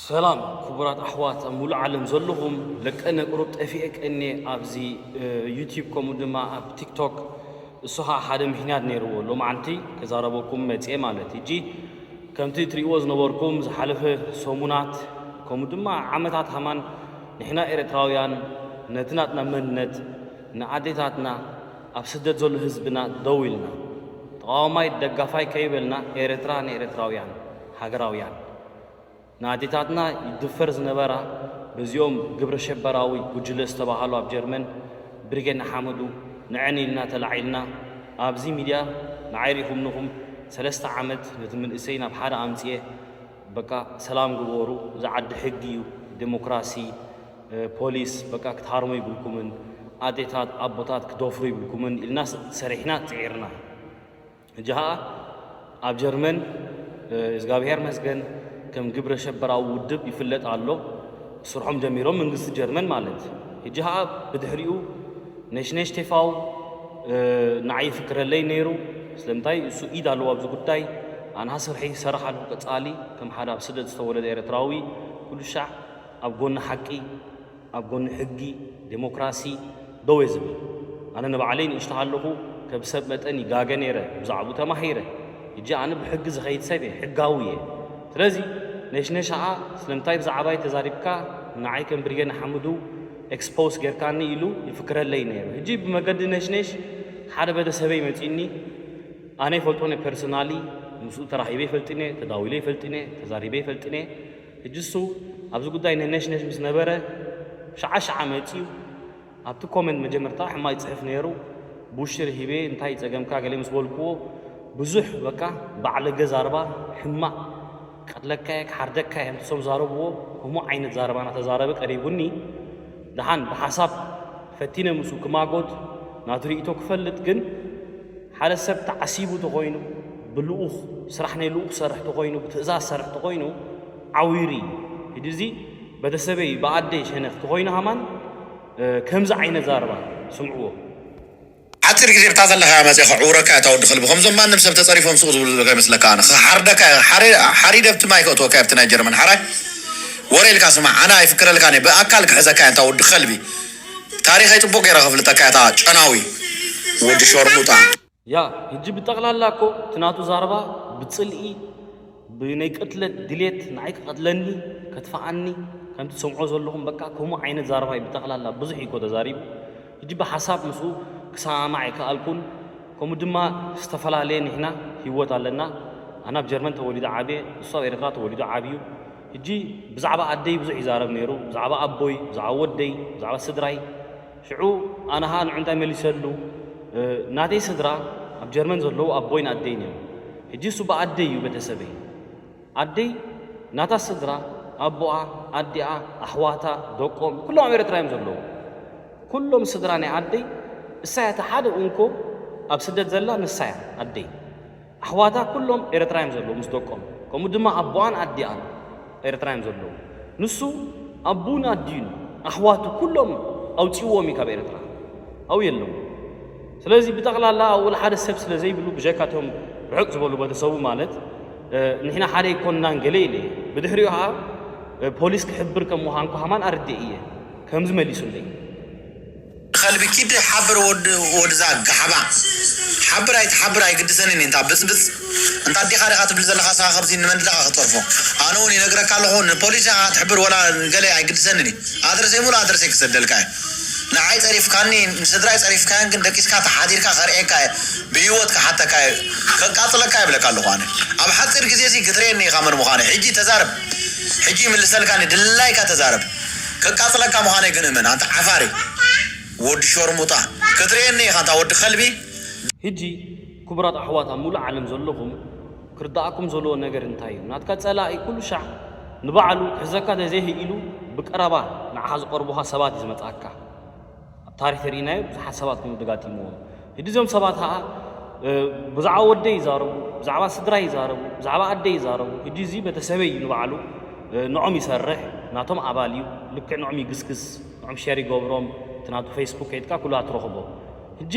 ሰላም ክቡራት ኣሕዋት ኣብ ሙሉእ ዓለም ዘለኹም፣ ለቀነ ቁሩብ ጠፊኤ ቀኔ ኣብዚ ዩቲዩብ ከምኡ ድማ ኣብ ቲክቶክ። እሱ ኸዓ ሓደ ምኽንያት ነይርዎ፣ ሎማዓንቲ ክዛረበኩም መፅኤ ማለት። ሕጂ ከምቲ ትሪእዎ ዝነበርኩም ዝሓለፈ ሰሙናት ከምኡ ድማ ዓመታት ሃማን ንሕና ኤርትራውያን ነቲ ናትና መንነት ንኣዴታትና ኣብ ስደት ዘሎ ህዝብና ደው ኢልና፣ ተቓዋማይ ደጋፋይ ከይበልና ኤርትራ ንኤርትራውያን ሃገራውያን ንኣዴታትና ይድፈር ዝነበራ በዚኦም ግብረ ሸበራዊ ጉጅለ ዝተባሃሉ ኣብ ጀርመን ብሪጌድ ንሓመዱ ንዐን ኢልና ተላዒልና ኣብዚ ሚድያ ንዓይ ሪኹምንኹም ሰለስተ ዓመት ነቲ ምንእሰይ ናብ ሓደ ኣምፅኤ በቃ ሰላም ግበሩ፣ እዚ ዓዲ ሕጊ እዩ፣ ዴሞክራሲ፣ ፖሊስ በቃ ክትሃርሙ ይብልኩምን ኣዴታት ኣቦታት ክደፍሩ ይብልኩምን ኢልና ሰሪሕና ፅዒርና። ሕጂ ኸዓ ኣብ ጀርመን እግዚኣብሔር መስገን ከም ግብረ ሸበራዊ ውድብ ይፍለጥ ኣሎ። ስርሖም ጀሚሮም መንግስቲ ጀርመን ማለት። ሕጂ ኸዓ ብድሕሪኡ ነሽነሽ ቴፋው ንዓይ ይፍክረለይ ነይሩ። ስለምንታይ እሱ ኢድ ኣለዎ ኣብዚ ጉዳይ። ኣንሃ ስርሒ ይሰርሕ ኣለኹ ቀጻሊ ከም ሓደ ኣብ ስደት ዝተወለደ ኤርትራዊ ኩሉ ሻዕ ኣብ ጎኒ ሓቂ ኣብ ጎኒ ሕጊ ዴሞክራሲ ደው እየ ዝብል። ኣነ ንባዕለይ ንእሽቶ ሃለኹ ከም ሰብ መጠን ይጋገ ነይረ፣ ብዛዕባኡ ተማሂረ። ሕጂ ኣነ ብሕጊ ዝኸይድ ሰብ እየ፣ ሕጋዊ እየ። ስለዚ ነሽነሽ ኸዓ ስለምንታይ ብዛዕባይ ተዛሪብካ ንዓይ ከም ብርጌድ ንሓመዱ ኤክስፖዝ ጌርካኒ ኢሉ ይፍክረለይ ነይሩ። ሕጂ ብመገዲ ነሽነሽ ሓደ ቤተሰበይ መፂኒ፣ ኣነ ይፈልጦ እየ ፐርሰናሊ፣ ምስኡ ተራኺበ ይፈልጥን እየ፣ ተዳዊለ ይፈልጥን እየ፣ ተዛሪበ ይፈልጥን እየ። ሕጂ እሱ ኣብዚ ጉዳይ ነሽነሽ ምስ ነበረ ሸዓ ሸዓ መፂኡ ኣብቲ ኮመንት መጀመርታ ሕማቕ ይፅሕፍ ነይሩ። ቡሽር ሂበ እንታይ ጸገምካ ገለ ምስ በልክዎ ብዙሕ በቃ ባዕለገ ዛረባ ሕማቕ ክቐትለካ እየ ክሓርደካ እየ ከምቲ እሶም ዛረብዎ ከምኡ ዓይነት ዛረባ እናተዛረበ ቀሪቡኒ። ደሓን ብሓሳብ ፈቲነ ምስኡ ክማጎት ናቱ ርእይቶ ክፈልጥ ግን ሓደ ሰብ ተዓሲቡ ተኾይኑ ብልኡኽ ስራሕ ናይ ልኡኽ ክሰርሕ ተኾይኑ ብትእዛዝ ክሰርሕ ተኾይኑ ዓዊሩ እዩ። ሕጂ እዚ ቤተሰበይ ብኣደይ ሸነኽ ተኾይኑ ሃማን ከምዚ ዓይነት ዛረባ ስምዕዎ። ሓፂር ግዜ ብታ ዘለኻያ መፅእ ከዕውረካ እታ ወዲ ከልቢ ከምዞም ማንም ሰብ ተፀሪፎም ስቕ ዝብሉ ከይመስለካ ኣነ ሓርደካ ሓሪደ ኣብቲ ማይ ከእትወካ ኣብቲ ናይ ጀርመን ሓራይ ወረ ኢልካ ስማዕ ኣነ ኣይፍክረልካን እየ ብኣካል ክሕዘካ እየ እታ ወዲ ከልቢ ታሪኸይ ፅቡቅ ገይረ ከፍልጠካ እታ ጨናዊ ወዲ ሸርሙጣ። ያ ሕጂ ብጠቕላላ እኮ እቲ ናቱ ዛረባ ብጽልኢ ብናይ ቅትለት ድሌት ንዓይ ክቐትለኒ ከጥፍኣኒ ከምቲ ትሰምዖ ዘለኹም በቃ ከምኡ ዓይነት ዛረባ እዩ ብጠቕላላ ብዙሕ እዩ እኮ ተዛሪቡ። ሕጂ ብሓሳብ ምስኡ ክሰማማዕ ኣይከኣልኩን። ከምኡ ድማ ዝተፈላለየ ንሕና ህይወት ኣለና። ኣነ ኣብ ጀርመን ተወሊዱ ዓብየ፣ ንሱ ኣብ ኤርትራ ተወሊዱ ዓብዩ። ሕጂ ብዛዕባ ኣደይ ብዙሕ ይዛረብ ነይሩ፣ ብዛዕባ ኣቦይ፣ ብዛዕባ ወደይ፣ ብዛዕባ ስድራይ። ሽዑ ኣነ ኸኣ ንዑ እንታይ መሊሰሉ፣ ናተይ ስድራ ኣብ ጀርመን ዘለዉ ኣቦይን ኣደይን እዮም። ሕጂ እሱ ብኣደይ እዩ ቤተሰበይ። ኣደይ ናታ ስድራ ኣቦኣ፣ ኣዲኣ፣ ኣሕዋታ፣ ደቆም ኩሎም ኣብ ኤርትራ እዮም ዘለዉ። ኩሎም ስድራ ናይ ኣደይ እሳ እያ፣ እቲ ሓደ እንኮ ኣብ ስደት ዘላ ንሳ እያ ኣደይ። ኣሕዋታ ኩሎም ኤርትራ እዮም ዘለዉ ምስ ደቆም፣ ከምኡ ድማ ኣቦኣን ኣዲኣን ኤርትራ እዮም ዘለዉ። ንሱ ኣቡን ኣዲኡን ኣሕዋቱ ኩሎም ኣውፂእዎም እዩ ካብ ኤርትራ፣ ኣብኡ የለዉ። ስለዚ ብጠቕላላ ኣብኡ ሓደ ሰብ ስለ ዘይብሉ ብጀካ እቶም ርሕቕ ዝበሉ ቤተሰቡ ማለት ንሕና ሓደ ኣይኮንናን ገለ ኢለ እየ። ብድሕሪኡ ከዓ ፖሊስ ክሕብር ከም ምዃንኩ ሃማን ኣርድእ እየ ከምዚ መሊሱለይ። ከልቢ ኪድ ሓብር ወዲ ወድዛ ጋሕባ ሓብር ኣይትሓብር ኣይግድሰንን እንታ ብፅብፅ እንታ ኣዴኻ ዲኻ ትብል ዘለኻ ስኻ ከምዚ ንመን ድኻ ክፀርፎ ኣነ እውን ይነግረካ ኣለኹ ንፖሊስ ኢኻ ትሕብር ወላ ገለ ኣይግድሰንን እዩ ኣድረሰይ ሙሉ ኣድረሰይ ክሰደልካ እዩ ንዓይ ፀሪፍካኒ ንስድራይ ፀሪፍካዮን ግን ደቂስካ ተሓዲርካ ከርእየካ እየ ብህይወት ክሓተካ እየ ከቃፅለካ ይብለካ ኣለኹ ኣነ ኣብ ሓፂር ግዜ ሲ ክትርእየኒ ኢኻ መን ምዃነ ሕጂ ተዛረብ ሕጂ ይምልሰልካ ድላይካ ተዛረብ ከቃፅለካ ምዃነይ ግን እመን ኣንታ ዓፋሪ ወዲ ሸርሙጣ ክትርእየኒ ኢኻ እንታ ወዲ ከልቢ። ሕጂ ክቡራት ኣሕዋት ኣብ ሙሉእ ዓለም ዘለኹም ክርዳኣኩም ዘለዎ ነገር እንታይ እዩ? ናትካ ጸላኢ ኩሉ ሻዕ ንባዕሉ ክሕዘካ ተዘይኽኢሉ ብቀረባ ንዓኻ ዝቐርቡኻ ሰባት እዩ ዝመጽኣካ። ኣብ ታሪኽ ተርእይናዮ ብዙሓት ሰባት ከምኡ ደጋጢምዎም። ሕጂ እዞም ሰባት ኸኣ ብዛዕባ ወደይ ይዛረቡ፣ ብዛዕባ ስድራይ ይዛረቡ፣ ብዛዕባ ኣደይ ይዛረቡ። ሕጂ እዚ ቤተሰበይ እዩ ንባዕሉ ንዖም ይሰርሕ፣ ናቶም ኣባል እዩ፣ ልክዕ ንዖም ይግስግስ። ንዕኦም ሸር ይገብሮም እቲ ናቱ ፌስቡክ ከይድካ ኩሉ ኣትረኽቦ። ሕጂ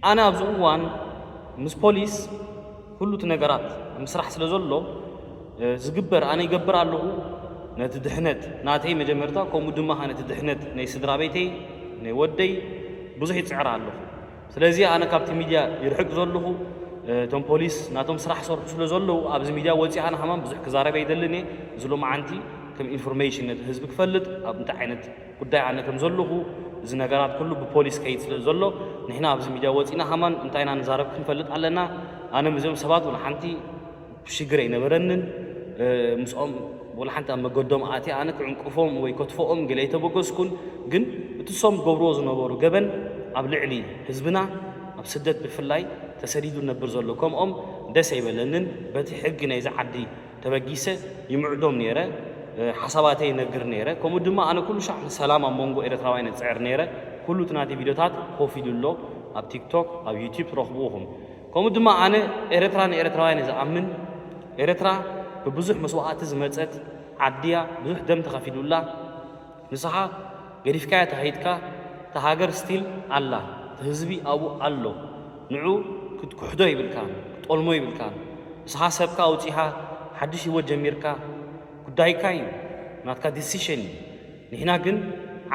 ኣነ ኣብዚ እዋን ምስ ፖሊስ ኩሉ እቲ ነገራት ምስራሕ ስለ ዘሎ ዝግበር ኣነ ይገብር ኣለኹ ነቲ ድሕነት ናተይ መጀመርታ፣ ከምኡ ድማ ነቲ ድሕነት ናይ ስድራ ቤተይ፣ ናይ ወደይ ብዙሕ ይጽዕር ኣለኹ። ስለዚ ኣነ ካብቲ ሚድያ ይርሕቅ ዘለኹ፣ እቶም ፖሊስ ናቶም ስራሕ ሰርሑ ስለ ዘለዉ ኣብዚ ሚድያ ወፂኣ ንሃማን ብዙሕ ክዛረብ ኣይደልን እየ። እዚ ሎማዓንቲ ከም ኢንፎርሜሽን ነቲ ህዝቢ ክፈልጥ ኣብ እንታይ ዓይነት ጉዳይ ኣነ ከም ዘለኹ፣ እዚ ነገራት ኩሉ ብፖሊስ ከይድ ስለ ዘሎ ንሕና ኣብዚ ሚድያ ወፂና ሃማን እንታይ ኢና ንዛረብ ክንፈልጥ ኣለና። ኣነ ምስዚኦም ሰባት ወላ ሓንቲ ሽግር ኣይነበረንን። ምስኦም ወላ ሓንቲ ኣብ መገዶም ኣትየ ኣነ ክዕንቅፎም ወይ ከጥፍኦም ገለ ኣይተበገስኩን። ግን እቲ እሶም ዝገብርዎ ዝነበሩ ገበን ኣብ ልዕሊ ህዝብና ኣብ ስደት ብፍላይ ተሰዲዱ ዝነብር ዘሎ ከምኦም ደስ ኣይበለንን። በቲ ሕጊ ናይዚ ዓዲ ተበጊሰ ይምዕዶም ነይረ፣ ሓሳባተይ ይነግር ነይረ። ከምኡ ድማ ኣነ ኩሉ ሻዕ ንሰላም ኣብ መንጎ ኤርትራውያን እጽዕር ነይረ። ኩሉ እቲ ናተይ ቪድዮታት ኮፍ ኢሉ ኣሎ ኣብ ቲክቶክ ኣብ ዩቲዩብ ትረኽብዎ ኢኹም። ከምኡ ድማ ኣነ ኤርትራ ንኤርትራውያን እየ ዝኣምን። ኤርትራ ብብዙሕ መስዋእቲ ዝመጸት ዓዲ እያ፣ ብዙሕ ደም ተኸፊሉላ። ንስኻ ገዲፍካያ ተኸይድካ፣ እታ ሃገር ስቲል ኣላ፣ እቲ ህዝቢ ኣብኡ ኣሎ። ንዑ ክትክሕዶ ይብልካን ክትጠልሞ ይብልካን። ንስኻ ሰብካ ኣውጺኻ ሓድሽ ህይወት ጀሚርካ ጉዳይካ እዩ፣ ናትካ ዲሲሽን እዩ። ንሕና ግን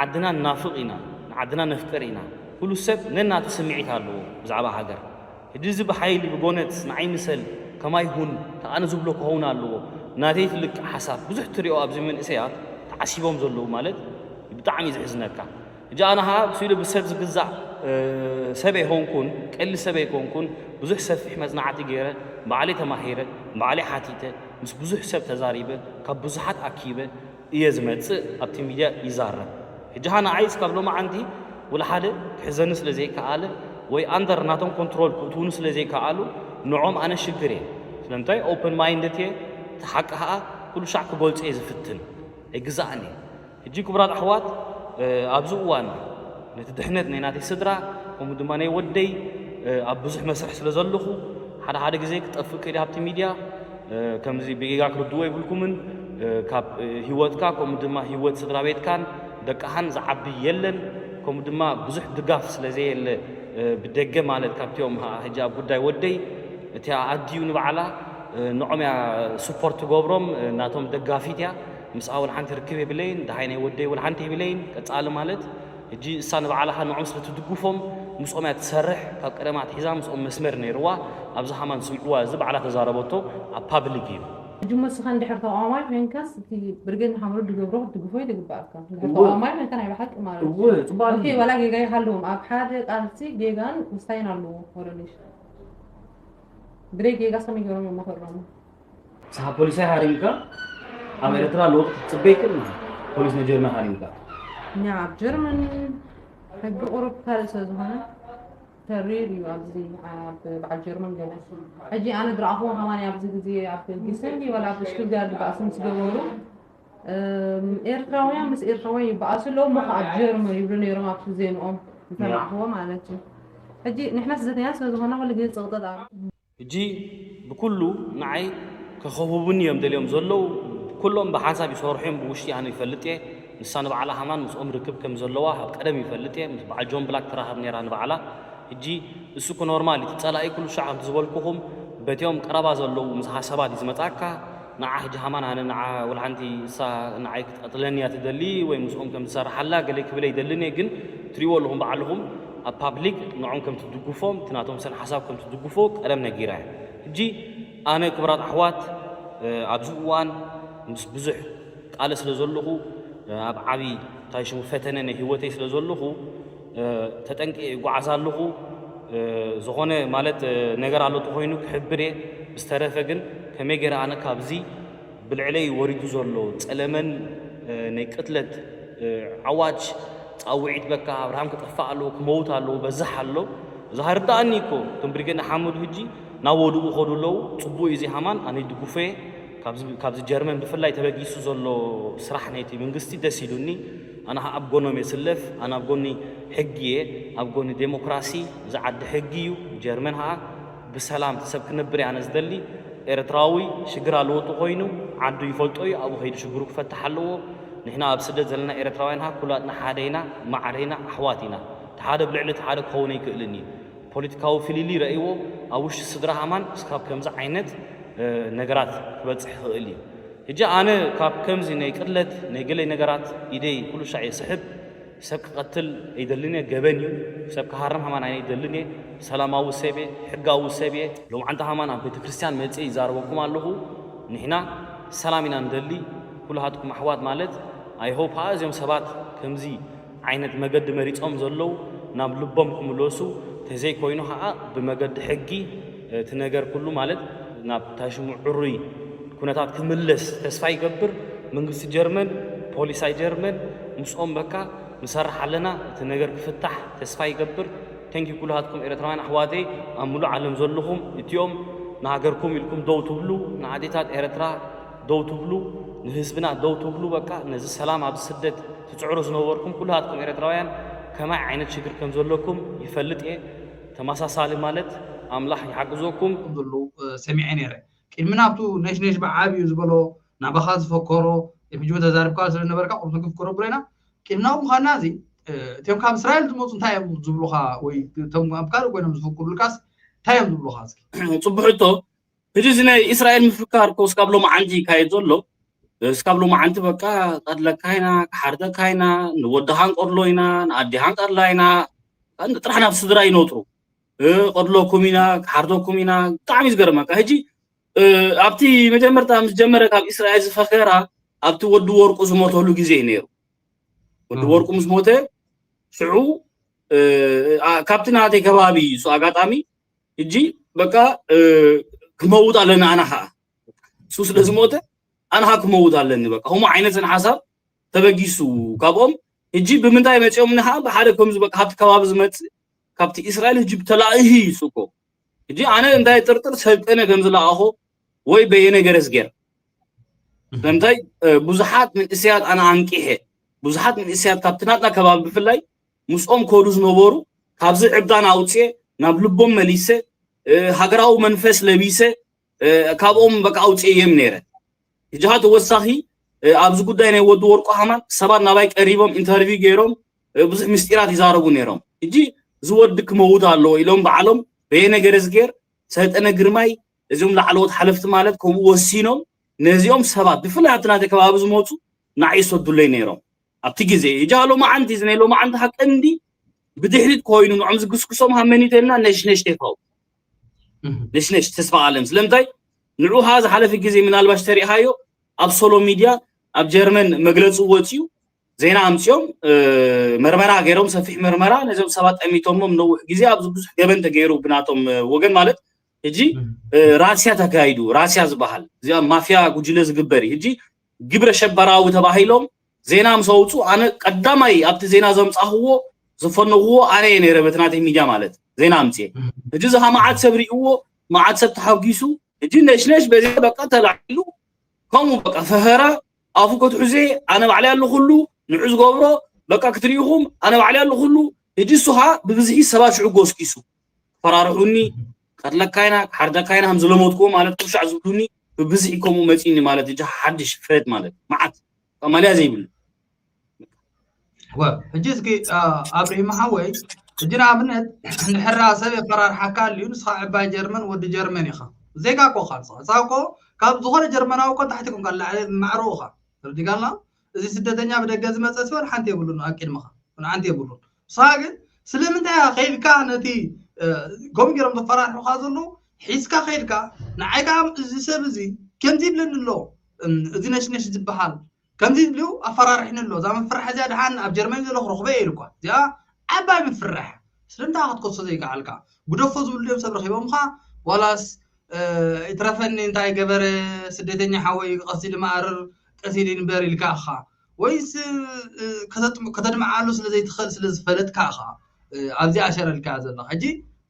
ዓድና ንናፍቕ ኢና፣ ንዓድና ነፍቅር ኢና። ኩሉ ሰብ ነናቱ ስምዒት ኣለዎ ብዛዕባ ሃገር። ሕጂ እዚ ብሓይሊ ብጎነት ንዓይ ምሰል ከማይ ሁን ተኣነ ዝብሎ ክኸውን ኣለዎ። ናተይ ትልቅ ሓሳብ ብዙሕ ትሪኦ ኣብዚ መንእሰያት ተዓሲቦም ዘለዉ ማለት ብጣዕሚ እዩ ዘሕዝነካ። ሕጂ ኣነ ኸዓ ብስኢሉ ብሰብ ዝግዛእ ሰብ ኣይኮንኩን፣ ቀሊ ሰብ ኣይኮንኩን። ብዙሕ ሰፊሕ መጽናዕቲ ገይረ፣ ባዕለይ ተማሂረ፣ ባዕለይ ሓቲተ፣ ምስ ብዙሕ ሰብ ተዛሪበ፣ ካብ ብዙሓት ኣኪበ እየ ዝመጽእ፣ ኣብቲ ሚድያ ይዛረብ። ሕጂ ኸዓ ንዓይ እስካብ ሎማዓንቲ ወላ ሓደ ክሕዘኒ ስለ ዘይከኣለ ወይ ኣንደር ናቶም ኮንትሮል ክእትውኒ ስለ ዘይከኣሉ ንዖም ኣነ ሽግር እየ። ስለምንታይ ኦፕን ማይንድድ እየ፣ እቲ ሓቂ ኸዓ ኩሉ ሻዕ ክገልጾ እየ ዝፍትን፣ ኣይግዛእን እየ። ሕጂ ክቡራት ኣሕዋት፣ ኣብዚ እዋን ነቲ ድሕነት ናይ ናተይ ስድራ ከምኡ ድማ ናይ ወደይ ኣብ ብዙሕ መስርሕ ስለ ዘለኹ ሓደ ሓደ ግዜ ክጠፍእ ክእል ኣብቲ ሚድያ። ከምዚ ብጌጋ ክርድዎ ይብልኩምን። ካብ ህይወትካ ከምኡ ድማ ህይወት ስድራ ቤትካን ደቅኻን ዝዓቢ የለን። ከምኡ ድማ ብዙሕ ድጋፍ ስለ ዘየለ ብደገ ማለት ካብቲኦም ሕጂ ኣብ ጉዳይ ወደይ እቲ ኣዲኡ ንባዕላ ንዖም እያ ስፖርት ትገብሮም፣ ናቶም ደጋፊት እያ። ምስኣ ወላ ሓንቲ ርክብ የብለይን፣ ደሃይ ናይ ወደይ ወላ ሓንቲ የብለይን። ቀጻሊ ማለት ሕጂ እሳ ንባዕላ ኸኣ ንዖም ስለ ትድግፎም ምስኦም እያ ትሰርሕ። ካብ ቀደማ ኣትሒዛ ምስኦም መስመር ነይርዋ። ኣብዚ ሃማን ስምዕዋ፣ እዚ ባዕላ ተዛረበቶ ኣብ ፓብሊክ እዩ። ሕጂ እሞ ንስኻ እንድሕር ተቓዋማይ ኮይንካስ እቲ ብርጌድ ንሓመዱ ዝገብሮ ክትድግፎ እዩ ዝግባኣካ። እንድሕር እወ። ተቓዋማይ ኮይንካ ናይ ብሓቂ ማለት እዩ። እወ፣ ጽቡቕ ኦኬ፣ ኣልዩ። ዋላ ጌጋ ይሃልዎም፣ ኣብ ሓደ ቃልሲ ጌጋን ውሳኔን ኣለዎ። ወረደሽ ብደይ ጌጋ ሰሚ ገሮም መኸሮም። ንስኻ ፖሊስ ኣይሃሪምካ፣ ኣብ ኤርትራ ለውጢ ክትጽበይ ክእል። ፖሊስ ንጀርመን ሃሪምካ። እኛ ኣብ ጀርመን ሕጊ ቁሩብ ካልእ ስለ ዝኾነ ተሪር እዩ ኣብዚ ኣብ በዓል ጀርመን ገለ። ሕጂ ኣነ ዝረኣኽዎ ከማን ኣብዚ ግዜ ኣብ ጊሰን ድዩ ዋላ ኣብ ሽቱትጋርድ በኣሲ ምስ ገበሩ፣ እም፣ ኤርትራውያን ምስ ኤርትራውያን ይበኣሱ ኣለዉ እሞ ከኣ ኣብ ጀርመን ይብሉ ነይሮም ኣብቲ ዜንኦም ዝሰማዕኽዎ ማለት እዩ። ሕጂ ንሕና ስደተኛታት ስለ ዝኾና ኩሉ ግዜ ጽቕጥጥ ኣሎ። ሕጂ ብኩሉ ንዓይ ከኸብቡኒ እዮም ደልዮም ዘለዉ። ኩሎም ብሓንሳብ ይሰርሑ እዮም፣ ብውሽጢ ኣነ ይፈልጥ እየ። ንሳ ንባዕላ ሃማን ምስኦም ርክብ ከም ዘለዋ ካብ ቀደም ይፈልጥ እየ። ምስ በዓል ጆን ብላክ ትራኸብ ነይራ ንባዕላ። ሕጂ እሱ እኮ ኖርማል እዩ። እቲ ጸላኢ ኩሉ ሻዕ ከምቲ ዝበልኩኹም በቲኦም ቀረባ ዘለዉ ምሳኻ ሰባት እዩ ዝመጻካ። ንዓ ሕጂ ሃማን ኣነ ንዓ ወላ ሓንቲ እሳ ንዓይ ክትቀትለኒ እያ ትደሊ ወይ ምስኦም ከም ዝሰርሓላ ገለ ክብል ኣይደልን እየ። ግን ትሪእዎ ኣለኹም ባዕልኹም ኣብ ፓብሊክ ንዖም ከም ትድግፎም፣ እቲ ናቶም ሰን ሓሳብ ከም ትድግፎ ቀደም ነጊራ እየ። ሕጂ ኣነ ክቡራት ኣሕዋት፣ እ፣ ኣብዚ እዋን ምስ ብዙሕ ቃለ ስለ ዘለኹ፣ እ፣ ኣብ ዓቢ እንታይ ሽሙ ፈተነ ናይ ህይወተይ ስለ ዘለኹ፣ እ፣ ተጠንቂቐ ይጓዓዝ ኣለኹ። እ፣ ዝኾነ ማለት፣ እ፣ ነገር ኣሎ ተኾይኑ ክሕብር እየ። ብዝተረፈ ግን ከመይ ገይረ ኣነ ካብዚ ብልዕለይ ወሪዱ ዘሎ ጸለመን፣ እ፣ ናይ ቅትለት፣ እ፣ ኣዋጅ ጻውዒት በቃ ኣብርሃም ክጠፍእ ኣለዎ፣ ክመውት ኣለዎ፣ በዝሕ ኣሎ። እዚ ኸርድኣኒ እኮ እቶም ብሪጌድ ንሓመዱ ሕጂ ናብ ወድኡ ይኸዱ ኣለዉ። ጽቡቕ እዩ እዚ ሃማን፣ ኣነ ይድግፎ እየ። ካብዚ፣ ካብዚ ጀርመን ብፍላይ ተበጊሱ ዘሎ ስራሕ ናይቲ መንግስቲ ደስ ኢሉኒ። ኣነ ኸኣ ኣብ ጎኖም እየ ዝስለፍ። ኣነ ኣብ ጎኒ ሕጊ እየ፣ ኣብ ጎኒ ዴሞክራሲ። እዚ ዓዲ ሕጊ እዩ። ጀርመን ኸኣ ብሰላም ሰብ ክነብር እየ ኣነ ዝደሊ። ኤርትራዊ ሽግር ኣለዎ ተኾይኑ ዓዱ ይፈልጦ እዩ፣ ኣብኡ ከይዱ ሽግሩ ክፈትሕ ኣለዎ። ንሕና ኣብ ስደት ዘለና ኤርትራውያን ኸኣ ኩላትና ሓደ ኢና፣ ማዕረ ኢና፣ ኣሕዋት ኢና። እቲ ሓደ ብልዕሊ እቲ ሓደ ክኸውን ኣይክእልን እዩ። ፖለቲካዊ ፍልልይ ረእይዎ ኣብ ውሽጢ ስድራ ሃማን እስካብ ከምዚ ዓይነት፣ እ፣ ነገራት ክበጽሕ ይኽእል እዩ። ሕጂ ኣነ ካብ ከምዚ ናይ ቅለት ናይ ገለ ነገራት ኢደይ ኩሉ ሻዕ የስሕብ። ሰብ ክቐትል ኣይደልን እየ፣ ገበን እዩ። ሰብ ክሃርም ሃማን ኣይደልን እየ። ሰላማዊ ሰብ እየ፣ ሕጋዊ ሰብ እየ። ሎምዓንቲ ሃማን ኣብ ቤተ ክርስቲያን መጽእ ይዛረበኩም ኣለኹ። ንሕና ሰላም ኢና ንደሊ። ኩልሃትኩም ኣሕዋት ማለት ኣይሆፕ እዚኦም ሰባት ከምዚ ዓይነት መገዲ መሪጾም ዘለዉ ናብ ልቦም ክምለሱ፣ ተዘይኮይኑ ኸዓ ብመገዲ ሕጊ እቲ ነገር ኩሉ ማለት ናብ ታሽሙ ዕሩይ ኩነታት ክምለስ ተስፋ ይገብር። መንግስቲ ጀርመን፣ ፖሊሳይ ጀርመን ምስኦም በቃ ንሰርሕ ኣለና፣ እቲ ነገር ክፍታሕ ተስፋ ይገብር። ተንኪ ኩልሃትኩም ኤርትራውያን ኣሕዋተይ ኣብ ሙሉእ ዓለም ዘለኹም እቲኦም ንሃገርኩም ኢልኩም ደው ትብሉ፣ ንኣዴታት ኤርትራ ደው ትብሉ፣ ንህዝብና ደው ትብሉ፣ በቃ ነዚ ሰላም ኣብ ስደት ትጽዕሩ ዝነበርኩም ኩልሃትኩም ኤርትራውያን ከማይ ዓይነት ሽግር ከም ዘለኩም ይፈልጥ እየ። ተመሳሳሊ ማለት ኣምላኽ ይሓግዘኩም። ዘለዉ ሰሚዐ ነይረ። ቅድሚ ናብቱ ነሽነሽ ብዓብዩ ዝበሎ ናባኻ ዝፈከሮ፣ ሕጂ ተዛሪብካ ስለነበርካ ቁርቱ ክፍከሮ ብሎና። ቅድሚ ናብኡ ምዃንና እዚ እቶም ካብ እስራኤል ዝመፁ እንታይ እዮም ዝብሉኻ? ወይ እቶም ኣብ ካልእ ኮይኖም ዝፍክሩልካስ እንታይ እዮም ዝብሉኻ? እስኪ ጽቡሕ ሕቶ። ሕጂ እዚ ናይ እስራኤል ምፍካር እኮ እስካብ ሎማዓንቲ ይካየድ ዘሎ። እስካብ ሎማዓንቲ በቃ ቀትለካ ኢና፣ ክሓርደካ ኢና፣ ንወድኻ ንቀድሎ ኢና፣ ንኣዴኻ ንቀድላ ኢና፣ ጥራሕ ናብ ስድራ ይነጥሩ። እ፣ ቀድለኩም ኢና፣ ክሓርደኩም ኢና። ብጣዕሚ ዝገርመካ። ሕጂ፣ እ፣ ኣብቲ መጀመርታ ምስ ጀመረ ካብ እስራኤል ዝፈከራ ኣብቲ ወዲ ወርቁ ዝሞተሉ ግዜ እዩ ነይሩ። ወዲ ወርቁ ምስ ሞተ ሽዑ፣ እ፣ ኣ፣ ካብቲ ናተይ ከባቢ እሱ ኣጋጣሚ ሕጂ በቃ፣ እ፣ ክመውት ኣለኒ ኣነ ኸዓ። እሱ ስለ ዝሞተ ኣነ ኸዓ ክመውት ኣለኒ በቃ። ከምኡ ዓይነት ሓሳብ ተበጊሱ ካብኦም። ሕጂ ብምንታይ መጺኦም ንኻ ብሓደ ከምዚ በቃ ካብቲ ከባቢ ዝመጽእ ካብቲ እስራኤል ሕጂ ተላኢኺ እዩ እሱ እኮ። ሕጂ ኣነ እንታይ ጥርጥር ሰልጠነ ከም ዝለኣኾ ወይ በየነ ገረዝጌር። ስለምንታይ፣ እ፣ ብዙሓት መንእሰያት ኣነ ኣንቂሐ፣ ብዙሓት መንእሰያት ካብቲ ናትና ከባቢ ብፍላይ ምስኦም ከዱ ዝነበሩ ካብዚ ዕብዳን ኣውፅኤ ናብ ልቦም መሊሰ፣ እ፣ ሃገራዊ መንፈስ ለቢሰ፣ እ፣ ካብኦም በቃ ኣውፅኤ እዮም ነይረ። ሕጂ ኸዓ ተወሳኺ፣ እ፣ ኣብዚ ጉዳይ ናይ ወዲ ወርቁ ሃማን ሰባት ናባይ ቀሪቦም ኢንተርቪው ገይሮም፣ እ፣ ብዙሕ ምስጢራት ይዛረቡ ነይሮም። ሕጂ እዚ ወዲ ክመውት ኣለዎ ኢሎም ባዕሎም በየነ ገረዝጌር፣ ሰልጠነ ግርማይ፣ እዚኦም ላዕለዎት ሓለፍቲ ማለት ከምኡ ወሲኖም ነዚኦም ሰባት ብፍላይ ኣብቲ ናተይ ከባቢ ዝመፁ ንዓይ ይሰዱለይ ነይሮም። ኣብቲ ግዜ ሕጂ ሎማዓንቲ እዚ ናይ ሎማዓንቲ ሓቂ እንዲ ብድሕሪት ኮይኑ ንዖም ዝግስግሶም ሃመኒተልና ነሽነሽ ቴፋው ነሽነሽ ተስፋ ኣለም። ስለምንታይ ንዑኻ ዝሓለፈ ግዜ ምናልባሽ ተሪእኻዮ ኣብ ሶሎ ሚድያ ኣብ ጀርመን መግለፂ ወፂኡ ዜና ኣምፅኦም፣ እ፣ መርመራ ገይሮም፣ ሰፊሕ መርመራ ነዞም ሰባት ጠሚቶሞም ነዊሕ ግዜ ኣብዚ ብዙሕ ገበን ተገይሩ ብናቶም፣ እ፣ ወገን ማለት ሕጂ፣ እ፣ ራስያ ተካይዱ፣ ራስያ ዝበሃል እዚኣ ማፍያ ጉጅለ ዝግበር እዩ። ሕጂ ግብረ ሸበራዊ ተባሂሎም ዜና ምስ ኣውፁ ኣነ ቀዳማይ ኣብቲ ዜና ዘምፃኽዎ ዘፈነኽዎ ኣነ እየ ነይረ በቲ ናተይ ሚድያ ማለት ዜና ኣምፅኤ። ሕጂ እዚ ኸዓ መዓት ሰብ ሪእዎ፣ መዓት ሰብ ተሓጒሱ። ሕጂ ነሽነሽ በዚ በቃ ተላዒሉ ከምኡ በቃ ፈኸራ ኣፉ ከትሕዜ ኣነ ባዕለይ ኣለኹሉ ንዑ ዝገብሮ በቃ ክትሪኢኹም ኣነ ባዕለይ ኣለኹሉ። ሕጂ እሱ ኸዓ ብብዝሒ ሰባት ሽዑ ጎስጊሱ ፈራርሑኒ፣ ቀትለካ ኢና፣ ክሓርደካ ኢና ከም ዝለመድክዎ ማለት ኩሻዕ ዝብሉኒ ብብዝሒ ከምኡ መፂኒ ማለት ሕጂ ሓድሽ ፍረድ ማለት መዓት ማልያ ዘይብሉ። ወ-፣ ሕጂ እስኪ፣ አ፣ ኣብርሂም ሓወይ፣ ሕጂ ንኣብነት እንድሕራ ሰብ የፈራርሓካ ኣልዩ፣ ንስኻ ዕባይ ጀርመን፣ ወዲ ጀርመን ኢኻ። ዜጋ እኮ ኢኻ ንስኻ። ንስኻ እኮ ካብ ዝኾነ ጀርመናዊ እኮ ታሕቲ ኮንካ፣ ላዕሊ ማዕረኡ ኢኻ። ተረዲእካና? እዚ ስደተኛ ብደገ ዝመጸ ሲሆን ሓንቲ የብሉን ኣብ ቅድመኻ። ሓንቲ የብሉን። ንስኻ ግን ስለምንታይ ኢኻ ከይድካ ነቲ፣ እ፣ ከምኡ ገይሮም ዘፈራርሑኻ ዘለዉ ሒዝካ ከይድካ፣ ንዓይ ከኣ እዚ ሰብ እዚ ከምዚ ይብለኒ ኣሎ፣ እም፣ እዚ ነሽነሽ ዝበሃል ከምዚ ኢሉ ኣፈራርሕኒ ኣሎ። እዛ ምፍራሕ እዚኣ ደሓን ኣብ ጀርመን ዘሎ ክረኽቦ እየ ኢሉ እኳ። እዚኣ ዓባይ ምፍራሕ። ስለምንታይ ክትከሶ ዘይከኣልካ? ግደፎ ዝብሉ ድዮም ሰብ ረኺቦምኻ? ዋላስ፣ እ፣ ይትረፈኒ እንታይ ገበረ ስደተኛ ሓወይ ቀስ ኢሉ መኣርር ቀስ ኢሉ ይንበር ኢልካ ኢኻ? ወይስ፣ እ፣ ከተጥም-፣ ከተድምዓሉ ስለ ዘይትኽእል ስለ ዝፈለጥካ ኢኻ፣ እ፣ ኣብዚኣ ሸረልካ ዘለኻ? ሕጂ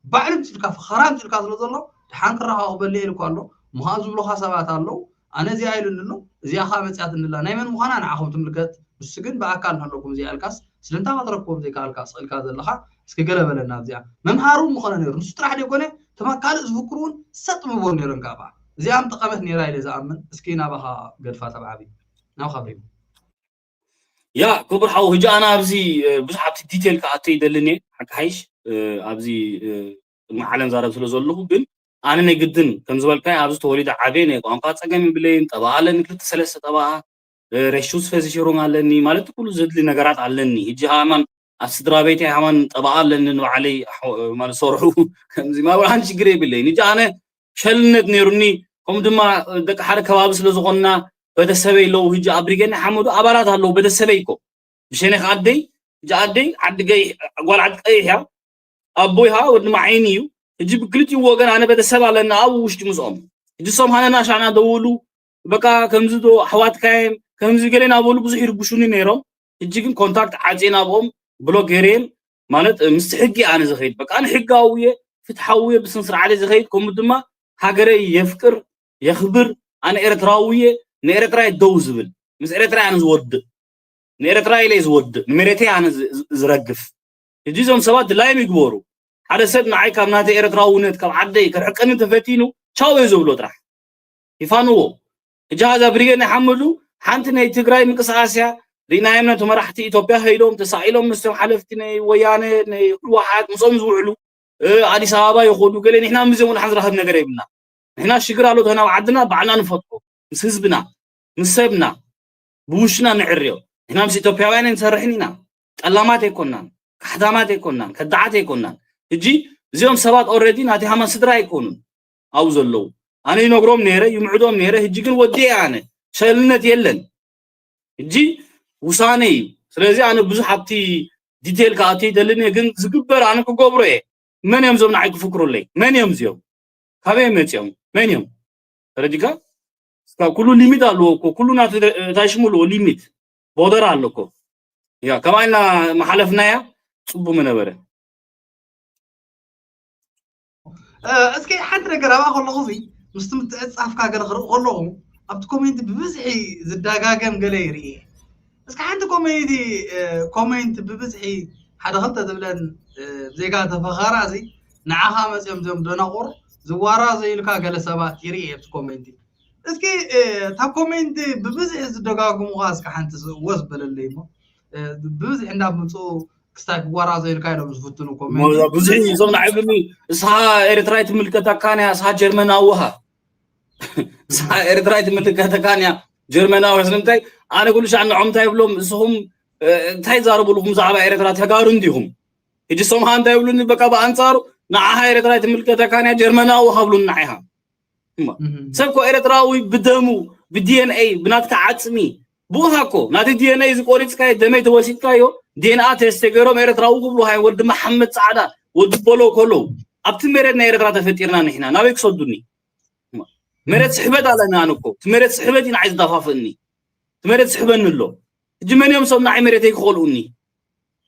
ባዕሉ ኣምፂኡልካ፣ ፈኸራ ኣምፂኡልካ ስለ ዘሎ፣ ደሓን ክረኻኽበሉ እየ ኢሉ እኳ ኣሎ። ምዃን ዝብሉኻ ሰባት ኣለዉ። ኣነ እዚኣ ኢሉኒ ኣሎ፣ እዚኣ ኸዓ መፂኣትኒ ኣላ። ናይ መን ምዃና ንዓኹም ትምልከት። ንሱ ግን ብኣካል እናሃለኩም እዚኣ ኢልካስ፣ ስለምንታይ ክትረክቦም ዘይከኣልካ ስቕ ኢልካ ዘለኻ? እስኪ ገለ በለና ኣብዚኣ። መምሃሪ እውን ምኾነ ነይሩ። ንሱ ጥራሕ ደይኮነ፣ እቶም ካልእ ዝፍክሩ እውን ሰጥ ምበሉ ነይሮም ካብኣ። እዚኣ ምጠቐመት ነይራ ኢለ ዝኣምን። እስኪ ናባኻ ገድፋ ተብዓቢ። ናብኻ ብሪሙ። ያ፣ ክቡር ሓው፣ ሕጂ ኣነ ኣብዚ፣ እ፣ ብዙሕ ኣብቲ ዲቴል ክኣቱ ይደልን እየ፣ ሓቂ ሓይሽ፣ እ፣ ኣብዚ፣ እ፣ ቅድሚ ዓለም ዛረብ ስለ ዘለኹ፣ ግን ኣነ ናይ ግድን ከም ዝበልካይ ኣብዚ ተወሊደ ዓብየ ናይ ቋንቋ ፀገም የብለይን። ጠበኣ ኣለኒ፣ ክልተ ሰለስተ ጠበኣ፣ እ፣ ሬሹስ ፈዚሽሩም ኣለኒ ማለት ኩሉ ዘድሊ ነገራት ኣለኒ። ሕጂ ሃማን ኣብ ስድራ ቤተይ ሃማን ጠበኣ ኣለኒ ንባዕለይ ኣሕ-፣ ማለት ሰርሑ ከምዚ ማብርሃን ችግር የብለይን። ሕጂ ኣነ ሸልነት ነይሩኒ። ከምኡ ድማ ደቂ ሓደ ከባቢ ስለ ዝኾንና ቤተሰበይ ኣለዉ። ሕጂ ኣብ ብሪጌድ ንሓመዱ ኣባላት ኣለዉ ቤተሰበይ እኮ ብሸነኽ ኣደይ። ሕጂ ኣደይ ዓዲ ገይ-፣ ጓል ዓዲ ቀይሕ እያ። ኣቦይ ኸዓ ወዲ መዓይኒ እዩ። ሕጂ ብክልቲኡ ወገን ኣነ ቤተሰብ ኣለና ኣብ ውሽጢ ምስኦም። ሕጂ እሶም ሃነና ሻዕና ደውሉ፣ በቃ ከምዚ ዶ ኣሕዋትካ እዮም ከምዚ ገለ እናበሉ ብዙሕ ይርብሹኒ ነይሮም። ሕጂ ግን ኮንታክት ዓፅየ ናብኦም ብሎክ ገይረዮም። ማለት ምስቲ ሕጊ ኣነ ዝኸይድ በቃ ኣነ ሕጋዊ እየ፣ ፍትሓዊ እየ፣ ብስነ ስርዓት እየ ዝኸይድ። ከምኡ ድማ ሃገረይ የፍቅር የኽብር። ኣነ ኤርትራዊ እየ፣ ንኤርትራ እየ ደው ዝብል፣ ምስ ኤርትራ እየ ኣነ ዝወድእ፣ ንኤርትራ ኢለ እየ ዝወድእ፣ ንመሬተይ ኣነ ዝ-፣ ዝ-፣ ዝረግፍ። ሕጂ እዞም ሰባት ድላዮም ይግበሩ። ሓደ ሰብ ንዓይ ካብ ናተይ ኤርትራውነት ካብ ዓደይ ከርሕቀኒ ተፈቲኑ ቻው እየ ዝብሎ ጥራሕ። ይፋንዎ። ሕጂ ሃዛ ብርጌድ ናይ ሓመዱ ሓንቲ ናይ ትግራይ ምንቅስቃስ እያ። ርኢናዮም ነቲ መራሕቲ ኢትዮጵያ ከይዶም ተሳኢሎም ምስቶም ሓለፍቲ ናይ ወያነ ናይ ህወሓት ምስኦም ዝውዕሉ፣ እ፣ ኣዲስ ኣበባ ይኸዱ ገለ። ንሕና ምስዚኦም ወላ ሓንቲ ዝራኸብ ነገር የብልና። ንሕና ሽግር ኣሎ ተኾይና ኣብ ዓድና ባዕልና ንፈትሖ ምስ ህዝብና ምስ ሰብና ብውሽና ንዕርዮ። ንሕና ምስ ኢትዮጵያውያን ንሰርሕን ኢና። ጠላማት ኣይኮናን፣ ካሕዳማት ኣይኮናን፣ ከዳዓት ኣይኮናን። ሕጂ እዚኦም ሰባት ኦልሬዲ ናተይ ሃማን ስድራ ኣይኮኑን ኣብኡ ዘለዉ። ኣነ ይነግሮም ነይረ፣ ይምዕዶም ነይረ። ሕጂ ግን ወዲኤ ኣነ ሸልነት የለን። ሕጂ ውሳነ እዩ። ስለዚ ኣነ ብዙሕ ኣብቲ ዲቴል ክኣቱ ይደልን እየ፣ ግን ዝግበር ኣነ ክገብሮ እየ። መን እዮም እዞም ንዓይ ክፍክሩለይ? መን እዮም እዚኦም? ካበይ እዮም መፂኦም? መን እዮም? ተረዲካ? እስካ ኩሉ ሊሚት ኣለዎ እኮ፣ ኩሉ ናቱ እንታይ ሽሙ ኣለዎ፣ ሊሚት ቦርደር ኣሎ እኮ። ያ ከማይ ኢልና መሓለፍናያ ጽቡ ምነበረ። እ፣ እስኪ ሓንቲ ነገር ኣብኣ ከለኹ እዚ ምስቲ ምትዕጻፍካ ገለ ክርኢ ከለኹ ኣብቲ ኮሜንት ብብዝሒ ዝደጋገም ገለ ይርኢ። እስኪ ሓንቲ ኮሜዲ፣ እ፣ ኮሜንት ብብዝሒ ሓደ ክልተ ዝብለን፣ እ፣ ዜጋ ተፈኻራ እዚ ንዓኻ መጽዮም ዞም ደናቑር ዝዋራ ዘይልካ ገለ ሰባት ይርኢ ኣብቲ ኮሜንት። እስኪ፣ እ፣ እታ ኮሜንት ብብዝሒ ዝደጋግሙኻ እስኪ ሓንቲ ስ-፣ ወስ በለለይ እሞ፣ እ፣ ብብዝሒ እንዳመጹ ክስታይ ክዋራ ዘይልካ ኢሎም ዝፍትኑ ኮሜንት። ብዙሕ እዞም ንዓይ ብኒ፣ "እስኻ ኤርትራ ኣይትምልከተካን እያ፣ እስኻ ጀርመናዊ ኢኻ። እስኻ ኤርትራ ኣይትምልከተካን እያ፣ ጀርመናዊ ኢኻ." ስለምንታይ ኣነ ኩሉ ሻዕ ንዖም እንታይ ይብሎም፣ "እስኹም፣ እ፣ እንታይ ትዛረቡ ኣለኹም ብዛዕባ ኤርትራ፣ ተጋሩ እንዲኹም?" ሕጂ እሶም ኸኣ እንታይ ይብሉኒ፣ በቃ ብኣንጻሩ፣ "ንዓኻ ኤርትራ ኣይትምልከተካን እያ፣ ጀርመናዊ ኢኻ" ብሉኒ ንዓይ ኸኣ። እማ፣ እህ። ሰብ እኮ ኤርትራዊ ብደሙ፣ ብዲኤንኤ፣ ብናትካ ዓጽሚ፣ ብኡኻ እኮ፣ ናቲ ዲኤንኤ እዚ ቆሪጽካዮ፣ ደመይ ተወሲድካዮ፣ ዲኤንኤ ቴስት ገይሮም ኤርትራዊ ክብሉኻ እዮም፣ ወዲ መሓመድ ጻዕዳ፣ ወዲ ቦሎ ከለዉ። ኣብቲ መሬት ናይ ኤርትራ ተፈጢርና ንሕና፣ ናበይ ክሰዱኒ? እማ፣ መሬት ስሕበት ኣለና ኣነ እኮ፣ እቲ መሬት ስሕበት እዩ ንዓይ ዝደፋፍእኒ። እቲ መሬት ስሕበኒ ኣሎ። ሕጂ መን እዮም ሰብ ንዓይ መሬተይ ክኸልኡኒ?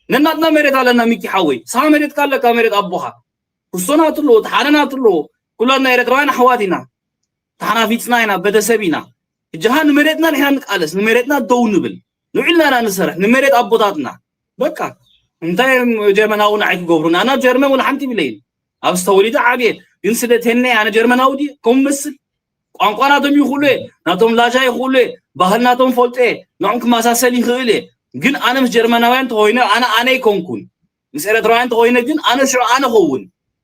ነናትና መሬት ኣለና ሚኪ ሓወይ። ንስኻ መሬትካ ኣለካ፣ መሬት ኣቦኻ። ክስቶ ናቱ ኣለዎ፣ ተሓነ ናቱ ኣለዎ። ኩላትና ኤርትራውያን ኣሕዋት ኢና። ተሓናፊጽና ኢና፣ ቤተሰብ ኢና። ሕጂ ኸኣ ንመሬትና ንሕና ንቃለስ፣ ንመሬትና ደው ንብል። ንዑ ኢልና ኢና ንሰርሕ፣ ንመሬት ኣቦታትና። በቃ። እንታይ እዮም ጀርመናዊ ንዓይ ክገብሩኒ? ኣነ ኣብ ጀርመን ወላ ሓንቲ ይብለይን። ኣብዚ ተወሊደ ዓብየ። ግን ስደተኛ እየ፣ ኣነ ጀርመናዊ ድየ? ከምኡ መስል። ቋንቋ ናቶም ይኽእሉ እየ፣ ናቶም ላዛ ይኽእሉ እየ፣ ባህል ናቶም ፈልጦ እየ፣ ንዕኦም ክመሳሰል ይኽእል እየ። ግን ኣነ ምስ ጀርመናውያን ተኾይነ ኣነ ኣነ ኣይኮንኩን። ምስ ኤርትራውያን ተኾይነ ግን ኣነ ሽዑ ኣነ ኸውን።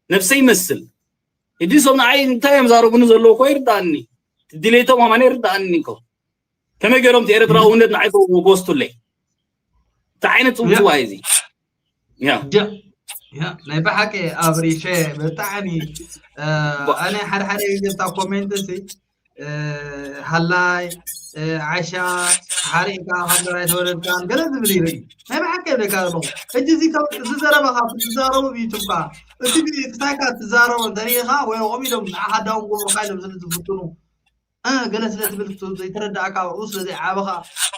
ነብሰይ ይመስል። ሕጂ እሶም ንዓይ እንታይ እዮም ዛረቡኒ ዘለዉ እኮ ይርድኣኒ። ድሌቶም ኣማነ ይርድኣኒ እኮ። ከመይ ገይሮም እቲ ኤርትራውነት ንዓይ ክወስቱለይ? እንታይ ዓይነት ጽውጽዋይ እዚ? ያ። ያ፣ ያ፣ ናይ ብሓቂ ኣብሪሸ ብጣዕሚ፣ እ፣ ባ- ኣነ ሓደ ሓደ ግዜ እታ ኮሜንት እዚ፣ እ፣ ሃላይ፣ እ፣ ዓሻ፣ ሓሪእካ፣ ካብ ዘራይ ተወለድካን ገለ ዝብል ይርኢ። ናይ ብሓቂ ይብለካ ኣለኹ። ሕጂ እዚ ካብ፣ እዚ ዘረባኻ ትዛረቡ ብዩቱብካ፣ እቲ ብ-፣ ክሳይካ ትዛረቦ እንተሪኢኻ፣ ወይ ከምኡ ኢሎም ንዓኻ ዳውን ክገብሩኻ ኢሎም ስለ ዝፍትኑ፣ እ፣ ገለ ስለ ትብል፣ ቱ-፣ ዘይተረዳእካ፣ ኣብኡ ስለ ዘይዓበኻ፣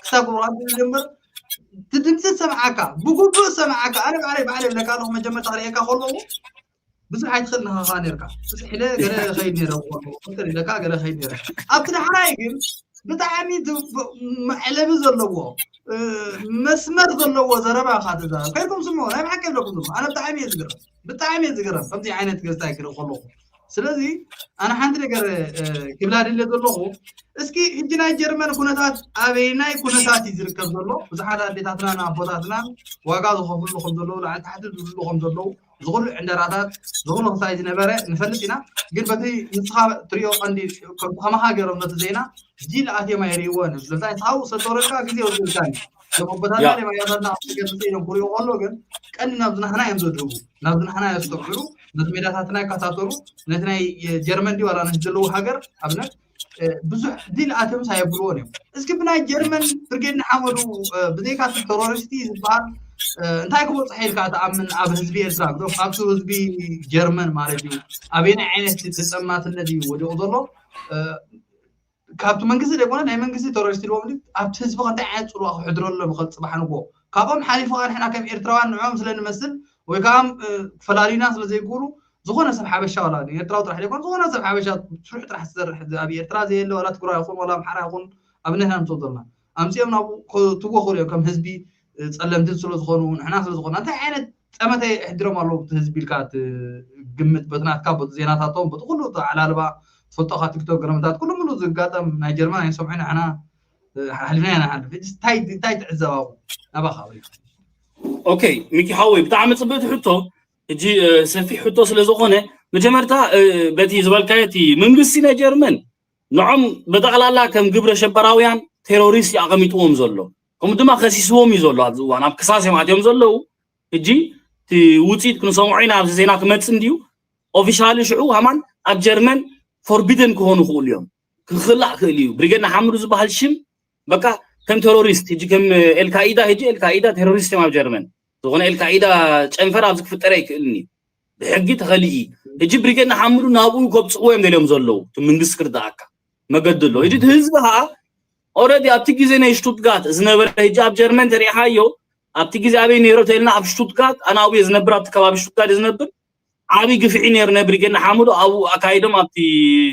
ክሳብ ክብርኻ ትብል እምበር፣ እቲ ድምፂ ዝሰምዓካ፣ ብግቡእ ዝሰምዓካ፣ ኣነ ባዕለይ፣ ባዕለይ ይብለካ ኣለኹ፣ መጀመርታ ክርእየካ ከለኹ፣ ብዙሕ ኣይትኽእል ንኻ ኸኣ ነርካ። ብዙሕ ኢለ ገለ ኸይድ ነይረ፣ ክፍጥር ኢለካ ገለ ኸይድ ነይረ። ኣብቲ ዳሕራይ ግን ብጣዕሚ ት-፣ ብ-፣ መዕለቢ ዘለዎ፣ እ፣ መስመር ዘለዎ ዘረባ ኢኻ ትዛረብ። ከይድኩም ስምዑ፣ ናይ ብሓቂ ይብለኩም ዘለኹ። ኣነ ብጣዕሚ እየ ዝግረም፣ ብጣዕሚ እየ ዝግረም ከምዚ ዓይነት ገጽታይ ክርኢ ከለኹ። ስለዚ ኣነ ሓንቲ ነገር፣ እ፣ ክብላ ድለ ዘለኹ፣ እስኪ ሕጂ ናይ ጀርመን ኩነታት ኣበየናይ ኩነታት እዩ ዝርከብ ዘሎ? ብዙሓት ኣዴታትናን ኣቦታትናን ዋጋ ዝኸፍሉ ከም ዘለዉ፣ ላዕሊ ታሕቲ ዝብሉ ከም ዘለዉ፣ ዝኹሉ ዕንደራታት ዝኹሉ ክሳይ ዝነበረ ንፈልጥ ኢና። ግን በቲ ንስኻ ትሪኦ ቀንዲ ከማኻ ገይሮም ነቲ ዜና ዲል ኣትዮም ኣይርእይዎን እዮም። ስለዚ ንስኻ ኣብኡ ስለ ተወረድካ ግዜ ወሲድካኒ። እዞም ኣቦታትና ያ። ደም ኣያታትና ኣብ ስደት ኢሎም ክሪኡ ከሎ ግን ቀንዲ ናብዚ ናህና እዮም ዘድህቡ። ናብዚ ናህና የስተብዕሉ፣ ነቲ ሜዳታትና ይከታተሉ፣ ነቲ ናይ ጀርመን ድዩ ዋላ ነቲ ዘለዉ ሃገር ኣብነት ብዙሕ ዲል ኣተምስ ኣየብልዎን እዮም። እስኪ ብናይ ጀርመን ብርጌድ ንሓመዱ ብዘይካ እቲ ተሮሪስቲ ዝበሃል እንታይ ክበፅሐ ኢልካ ትኣምን ኣብ ህዝቢ ኤርትራ ግዶ ካብቲ ህዝቢ ጀርመን ማለት እዩ ኣበየናይ ዓይነት ተፀማትነት እዩ ወዲቑ ዘሎ? ካብቲ መንግስቲ ዘይኮነ ናይ መንግስቲ ተሮሪስቲ ኢልዎም ድዩ ኣብቲ ህዝቢ ከ እንታይ ዓይነት ፅልዋ ክሕድረሎም ይኽእል ፅባሕ ንግሆ? ካብኦም ሓሊፉ ከ ንሕና ከም ኤርትራውያን ንዕኦም ስለ ንመስል ወይ ከዓ ፈላልዩና ስለ ዘይክእሉ ዝኾነ ሰብ ሓበሻ ዋላ ንኤርትራዊ ጥራሕ ዘይኮነ ዝኾነ ሰብ ሓበሻ ስርሑ ጥራሕ ዝሰርሕ ኣብ ኤርትራ ዘየለ ዋላ ትግራይ ይኹን ዋላ ኣምሓራ ይኹን ኣብነት ኢና ንምፅኦ ዘለና ኣምፅኦም ናብ ትጎ ክሪኦ ከም ህዝቢ ፀለምትን ስለ ዝኾኑ ንሕና ስለ ዝኾና እንታይ ዓይነት ጠመተ የሕድሮም ኣለዉ ብቲ ህዝቢ ኢልካ ትግምት በቲ ናትካ በቲ ዜናታቶም በቲ ኩሉ ኣዓላልባ ትፈልጦ ካብ ቲክቶክ ገረመታት ኩሉ ሙሉ ዝጋጠም ናይ ጀርመን ኣይንሰምዖ ኢና ንሕና ሓሊፍና ኢና ንሓልፍ እንታይ ትዕዘብ ኣብኡ ናባኻ ኦኬ ሚኪ ሓወይ ብጣዕሚ ፅብቅቲ ሕቶ እጂ ሰፊሕ ሕቶ ስለ ዝኾነ መጀመርታ በቲ ዝበልካዮ እቲ መንግስቲ ናይ ጀርመን ንዖም ብጠቕላላ ከም ግብረ ሸበራውያን ቴሮሪስት ኣቐሚጥዎም ዘሎ ከምኡ ድማ ከሲስዎም እዩ ዘሎ ኣብዚ እዋን ኣብ ክሳስ እዮም ኣትዮም ዘለዉ እጂ እቲ ውፅኢት ክንሰምዖ ኢና ኣብዚ ዜና ክመፅእ እንድዩ ኦፊሻሊ ሽዑ ሃማን ኣብ ጀርመን ፎርቢደን ክኾኑ ክኽእሉ እዮም ክኽላእ ክእል እዩ ብሪገድ ንሓምዱ ዝበሃል ሽም በቃ ከም ቴሮሪስት ሕጂ ከም ኤልካኢዳ ሕጂ ኤልካኢዳ ቴሮሪስት እዮም ኣብ ጀርመን ዝኾነ ኤልካኢዳ ጨንፈር ኣብዚ ክፍጠር ኣይክእልን እዩ ብሕጊ ተኸልኢ ሕጂ ብሪገድ ንሓምዱ ናብኡ ከብፅሕዎ እዮም ደልዮም ዘለዉ እቲ መንግስቲ ክርዳኣካ መገዲ ኣሎ ሕጂ ህዝቢ ከዓ ኦረዲ ኣብቲ ግዜ ናይ ሽቱትጋት ዝነበረ ሕጂ ኣብ ጀርመን ተሪኢኻዮ ኣብቲ ግዜ ኣበይ ነይሮ ተልና ኣብ ሽቱትጋት ኣነ ኣብየ ዝነብር ኣብቲ ከባቢ ሽቱትጋት ዝነብር ዓብዪ ግፍዒ ነይሩ ናይ ብሪጌድ ንሓመዱ ኣብኡ ኣካይዶም ኣብቲ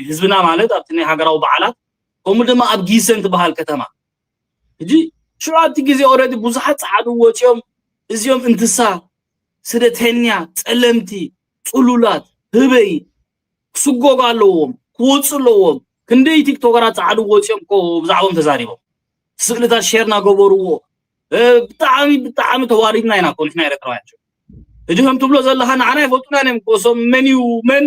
ህዝብና ማለት ኣብቲ ናይ ሃገራዊ በዓላት ከምኡ ድማ ኣብ ጊሰን ትበሃል ከተማ ሕጂ ሽዑ ኣብቲ ግዜ ኦረዲ ብዙሓት ፀዓዱ ወፂኦም እዚኦም እንትሳ ስደተኛ ፀለምቲ ፅሉላት ህበይ ክስጎጉ ኣለዎም ክወፁ ኣለዎም ክንደይ ቲክቶከራት ፀዓዱ ወፂኦም እኮ ብዛዕባኦም ተዛሪቦም ስእልታት ሸር እናገበርዎ ብጣዕሚ ብጣዕሚ ተዋሪድና ኢና እኮ ንሕና ኤረትራውያን ሕጂ ከም ትብሎ ዘለኻ ንዓና ይፈልጡና እዮም እኮ እሶም መን እዩ መን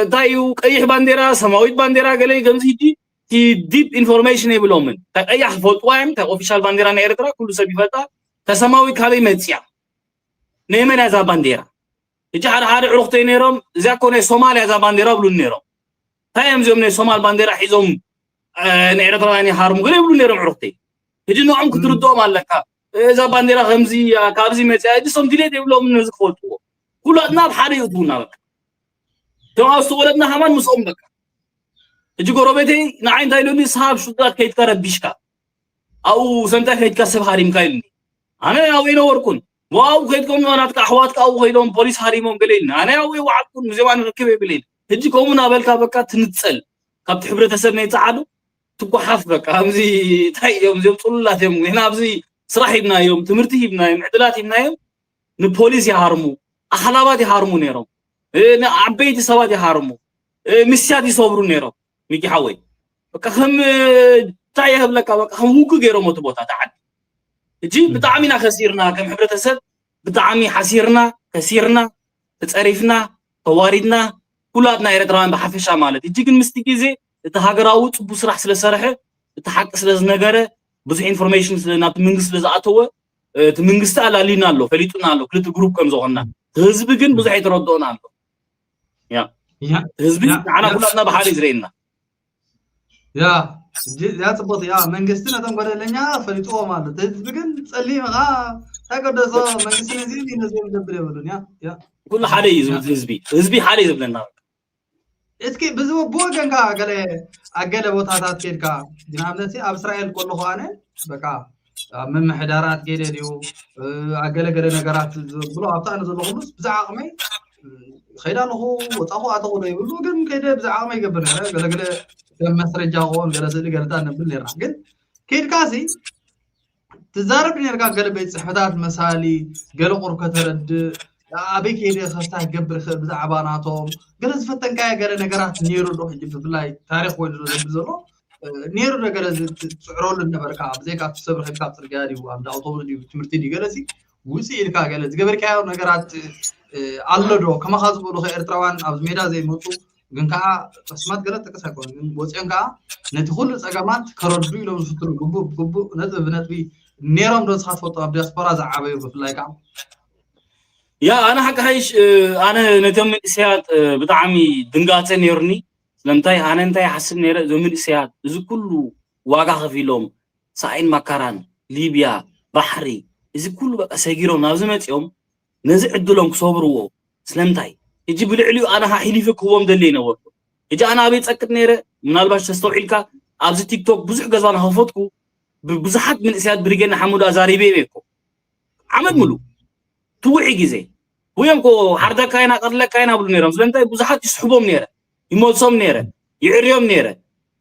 እንታይ እዩ ቀይሕ ባንዴራ ሰማዊት ባንዴራ ገለ ከምዚ ሕጂ እቲ ዲፕ ኢንፎርሜሽን የብሎምን እንታይ ቀያሕ ዝፈልጥዋ እዮም እንታይ ኦፊሻል ባንዴራ ናይ ኤረትራ ኩሉ ሰብ ይፈልጣ ተሰማዊት ካበይ መፅያ ናይ መን እያ እዛ ባንዴራ ሕጂ ሓደ ሓደ ዕሩኽተይ ነይሮም እዚኣ እኮ ናይ ሶማልያ እዛ ባንዴራ ብሉን ነይሮም እንታይ እዮም እዚኦም ናይ ሶማል ባንዴራ ሒዞም ንኤረትራውያን ይሃርሙ ገለ ይብሉ ነይሮም ዕሩኽተይ ሕጂ ንዖም ክትርድኦም ኣለካ እዛ ባንዴራ ከምዚ እያ ካብዚ መፅያ ሕጂ ሶም ድሌት የብሎም ነዚ ክፈልጥዎ ኩላትና ኣብ ሓደ ይእትውና በቃ እቶም ኣብ ዝተወለድና ከማን ምስኦም በቃ ሕጂ ጎረቤተይ ንዓይ እንታይ ኢሉኒ ስሃብ ሽጉጣት ከይድካ ረቢሽካ ኣብኡ ሰምታይ ከይድካ ሰብ ሃሪምካ ኢሉኒ ኣነ ኣብኡ ይነበርኩን ኣብኡ ከይድኩም ናትካ ኣሕዋትካ ኣብኡ ከይዶም ፖሊስ ሃሪሞም ገለ ኢልና ኣነ ኣብኡ ይወዓልኩን ምስኦም ኣነ ርክብ የብለይን ሕጂ ከምኡ ናበልካ በቃ ትንፀል ካብቲ ሕብረተሰብ ናይ ፀዓዱ ትጓሓፍ በቃ ኣብዚ እንታይ እዮም እዚኦም ፅሉላት እዮም ንሕና ኣብዚ ስራሕ ሂብናዮም ትምህርቲ ሂብናዮም ዕድላት ሂብናዮም ንፖሊስ ይሃርሙ ኣኽላባት ይሃርሙ ነይሮም ንዓበይቲ ሰባት ይሃርሙ ምስያት ይሰብሩ ነይሮም ሚኪ ሓወይ በቃ ከም እንታይ ይህብለካ በቃ ከም ውጉ ገይሮም እቲ ቦታ ተዓዲ እጂ ብጣዕሚ ኢና ከሲርና ከም ሕብረተሰብ ብጣዕሚ ሓሲርና ከሲርና ተፀሪፍና ተዋሪድና ኩላትና ኤረትራውያን ብሓፈሻ ማለት እጂ ግን ምስቲ ግዜ እቲ ሃገራዊ ፅቡ ስራሕ ስለሰርሐ እቲ ሓቂ ስለዝነገረ ብዙሕ ኢንፎርሜሽን ናብቲ መንግስቲ ስለዝኣተወ እቲ መንግስቲ ኣላሊና ኣሎ ፈሊጡና ኣሎ ክልተ ግሩፕ ከም ዝኾንና ህዝቢ ግን ብዙሕ ኣይተረድኦን ኣሎ ህዝቢ ንዓና ኩላትና ብሓደ ዝርእየና ያ እዚኣ ፅቡቅ እያ መንግስቲ ነቶም ገደለኛ ፈሊጥዎ ማለት ህዝቢ ግን ፀሊም ዓ ተቀደሶ መንግስቲ ነዚ ነዚ ዝገብር የብሉን ያ ኩሉ ሓደ እዩ ህዝቢ ህዝቢ ሓደ እዩ ዝብለና እስኪ ብወገንካ ገለ ኣብ ገለ ቦታታት ከድካ ንኣብነት ኣብ እስራኤል ከለኹ ኣነ በቃ ኣብ ምምሕዳራት ከይደ ድዩ ኣብ ገለ ገለ ነገራት ዝብሎ ኣብታ ኣነ ዘለኹሉስ ብዛዕ ዓቕመይ ከይዳ ኣለኹ ወፃኹ ኣተኹ ዶ ይብሉ ግን ከይደ ብዛዕ ዓቕመይ ይገብር ነረ ገለገለ ከም መስረጃ ክኸውን ገለ ስእሊ ገለታ ነብል ነርና ግን ከድካ ሲ ትዛረብ ነርካ ገለ ቤት ፅሕፈታት መሳሊ ገለ ቁርብ ከተረድእ ኣበይ ከይደ ከስታ ክገብር ይኽእል ብዛዕባ ናቶም ገለ ዝፈተንካዮ ገለ ነገራት ነይሩ ዶ ሕጂ ብፍላይ ታሪክ ኮይኑ ዶ ዘብል ዘሎ ነይሩ ዶ ገለ ዝፅዕረሉ ነበርካ ብዘይካ እቲ ሰብ ረኪብካ ኣብ ፅርግያ ድዩ ኣብ ኣውቶቡስ ድዩ ትምህርቲ ድዩ ገለ ሲ ውፅእ ኢልካ ገለ ዝገበርካዮ ነገራት ኣሎ ዶ? ከማኻ ዝበሉ ከ ኤርትራውያን ኣብዚ ሜዳ ዘይመፁ ግን ከዓ ስማት ገለ ጠቅስ ኣይኮኑ ግን ወፂኦም ከዓ ነቲ ኩሉ ፀገማት ከረዱ ኢሎም ዝፍትኑ ግቡእ ብግቡእ ነጥቢ ብነጥቢ ነይሮም ዶ ንስኻ ትፈልጦ ኣብ ዲያስፖራ ዝዓበዩ ብፍላይ ከዓ? ያ ኣነ ሓቂ ሓይሽ ኣነ ነቶም መንእሰያት ብጣዕሚ ድንጋፀ ነይሩኒ። ስለምንታይ ኣነ እንታይ ይሓስብ ነይረ እዞም መንእሰያት እዚ ኩሉ ዋጋ ከፊሎም ሳይን ማካራን ሊብያ ባሕሪ እዚ ኩሉ በቃ ሰጊሮም ናብዚ መፂኦም ነዚ ዕድሎም ክሰብርዎ ስለምንታይ ሕጂ ብልዕሊኡ ኣነ ሓሒሊፈ ክህቦም ደልየ ነበርኩ። ሕጂ ኣነ ኣበይ ፀቅጥ ነይረ ምናልባሽ ተስተውዒልካ ኣብዚ ቲክቶክ ብዙሕ ገዛ ናኸፈትኩ ብዙሓት መንእሰያት ብሪጌድ ንሓመዱ ኣዛሪበ እየ እኮ ዓመት ሙሉ ትውዒ ግዜ ውዮም ኮ ሓርደካ ኢና ቀትለካ ኢና ብሉ ነይሮም ስለምንታይ ብዙሓት ይስሕቦም ነይረ ይመልሶም ነይረ ይዕርዮም ነይረ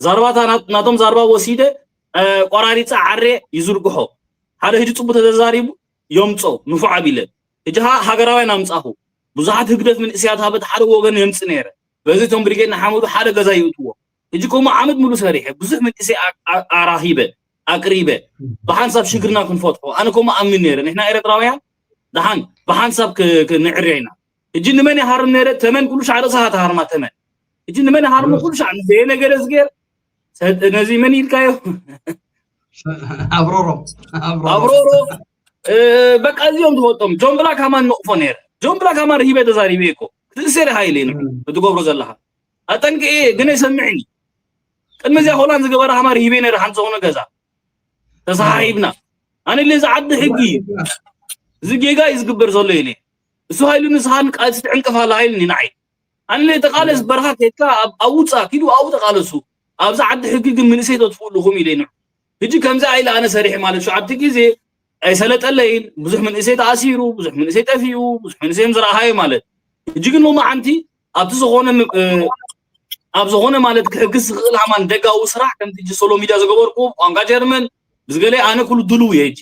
ዛርባታ ናቶም ዛርባ ወሲደ ቆራሪፀ ዓሬ ይዝርግሖ ሓደ ህጂ ፅቡ ተተዛሪቡ የምፆ ንፉዕ ኣቢለ ህጂ ሃገራውያን ኣምፃኹ ብዙሓት ህግደፍ ምንእስያት ሃበት ሓደ ወገን የምፅ ነይረ በዚ እቶም ብሪጌድ ንሓመዱ ሓደ ገዛ ይእትዎ ህጂ ከምኡ ዓመት ሙሉ ሰሪሐ ብዙሕ ምንእሰይ ኣራሂበ ኣቅሪበ ብሓንሳብ ሽግርና ክንፈትሖ ኣነ ከምኡ ኣምን ነይረ ንሕና ኤረትራውያን ደሓን ብሓንሳብ ክንዕርያ ኢና እጂ ንመን ይሃርም ነይረ ተመን ኩሉ ሻዕ ርእስኻ ትሃርማ ተመን እጂ ንመን ይሃርሞ ኩሉ ሻዕ ንዘየ ነገረ ዝገር ነዚ መን ኢልካዮ ኣብሮሮ ኣብሮሮ በቃ እዚኦም ዝወጦም ጆን ብላክ ሃማን ነቕፎ ነይረ ጆን ብላክ ሃማን ርሂበ ተዛሪበ እኮ ክትእሰር ኢኻ ኢለ ንዑ እትገብሮ ዘለኻ ኣጠንቅኤ ግን ኣይሰምዕኒ ቅድሚ እዚኣ ሆላንድ ዝገበረ ሃማን ርሂበ ነይረ ሓንቲ ዝኾነ ገዛ ተሰሓሒብና ኣነ ኢለ እዚ ዓዲ ሕጊ እዩ እዚ ጌጋ እዩ ዝግበር ዘሎ ኢለ እሱ ሃይሉ ንስኻን ቃልሲ ትዕንቅፍ ኣላ ሃይልኒ ንዓይ ኣነ ኢለ ተቃለስ በረኻ ከድካ ኣብ ውፃ ኪዱ ኣብኡ ተቃለሱ ኣብዚ ዓዲ ሕጊ ግን ምንእሰይ ተጥፍኡ ኣለኹም ኢለ ንዑ ሕጂ ከምዚ ኢለ ኣነ ሰሪሐ ማለት ሸዓተ ግዜ ኣይሰለጠለይን ብዙሕ መንእሰይ ተኣሲሩ ብዙሕ መንእሰይ ጠፊኡ ብዙሕ መንእሰይ ዝረኣሃዮ ማለት ሕጂ ግን ሎማዓንቲ ኣብቲ ዝኾነ ኣብ ዝኾነ ማለት ክሕግዝ ዝኽእል ሃማን ደጋዊ ስራሕ ከምቲ ሕጂ ሶሎ ሚድያ ዝገበርኩ ቋንቋ ጀርመን ብዝገለ ኣነ ኩሉ ድልው እየ ሕጂ